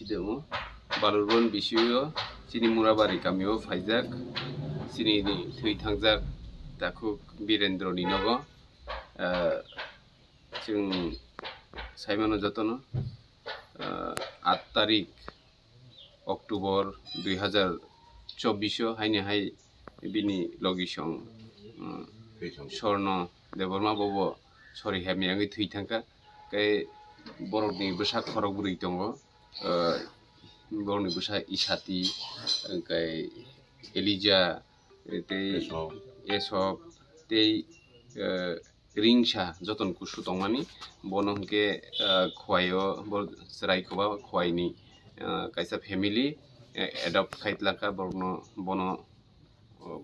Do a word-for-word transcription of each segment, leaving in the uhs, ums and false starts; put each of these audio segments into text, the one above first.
Chidemo, Balurbon bisio chini Murabari kamio phaijak, chini ni thwi thangjak takhuk Birendro ni nogo, ah, chwng saimano jotono, ah, aat tarik October dui hazar chobbish o haini hai bini logi song, ah, Sorno Debbarma bobo sori hamya wngwi thwi thangkha, tei borokni bwsa khorok bwrwi tongo. Ah, borokni bwsa Isati, hwnkhe Elija, tei Esop. Esop, tei, ah, Ringsa, jotono kusu tongmani. Bono hwnkhe, ah, Khowai o, bo chwrai khoba Khowai ni, ah, kaisa family, eh, adopt khai tlangkha borokno, bono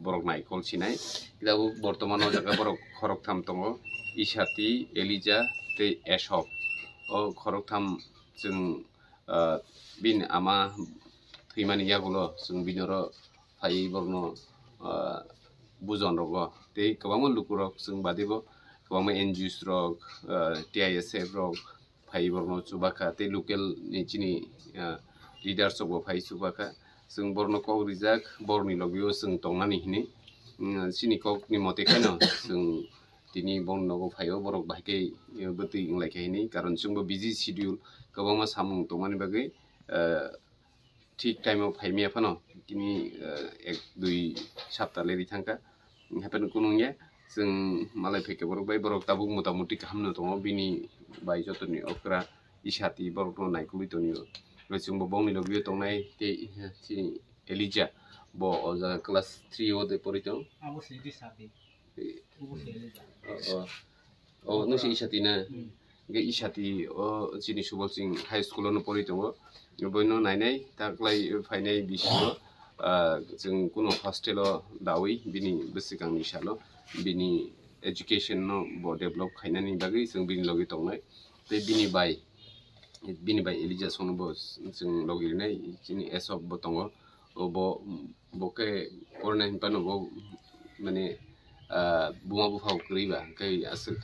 borok naikol sinai. Tabuk bortoman o jaga borok khoroktham tongo, Isati, Elija tei Esop. O khoroktham chwng, ah, bini ama thwimani yagulo chwng bini oro phaiwi borokno, ah, bujon rogo tei kwbangma lukurok chwng badibo kwbangma N G Os rok, ah, T I S F rok phai borokno chubakha tei local ni chini, ah, leaders rokbo phai chubakha. Chwng borokno kok rijak, borokni logio chwng tongnani hinwi. Mm, chini kokni mote kheno chwng tini borokni nogo phaio, borok bahai khe, eh, bwtwi wnglaikha hinwi, karon chwngbo busy schedule, kwbangma samung tongmani bagwi, ah, thik time o phaimaya phano tini, ah, ek dui sapta leri thangkha. Hapheno kunu wngya, chwng malai phaikhe borok bai borok tabuk motamuti kahamno tongo, bini bai jotoni okra Isati borokno naikolwi tonio. Chwngbo bongni logio tongnai tei chini Elija bo o jaga class three o de pori tong. Abo se Isati. Abo se Elija. O, o. O, nung se Isati na? Hmm. Hingke Isati o chini Subolsing High School o no pori tongo. Boino nainai, taklai phainai bisingo, ah, chwng kuno hostel o dawi bini bwswkangni salo bini education no bo develop khainani bagwi chwng bini logi tongnai. Tei bini bai, bini bai Elija songno bo chwng logi rinai, chini Esop bo tongo. O bo, bo khe pornai hinphano bo, mane, ah, buma bupha bo kwrwi ba, hwnkhe aswk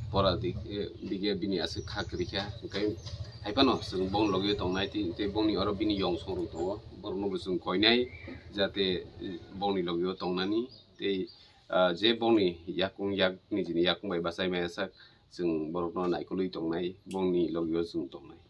pora dik-, eh, dige bini aswk kha kwrwi kha, hwnkhe hai phano chwng bong logi tongnai, tei, tei bongni oro bini yong song rok tongo, borokno bo chwng koinai, jate, eh, bongni logi o tongnani, tei, ah, je bongni yakung yak, nijini yakung bai bachai maya sak, chwng borokno naikolwi tongnai, bongni logi o chwng tongnai.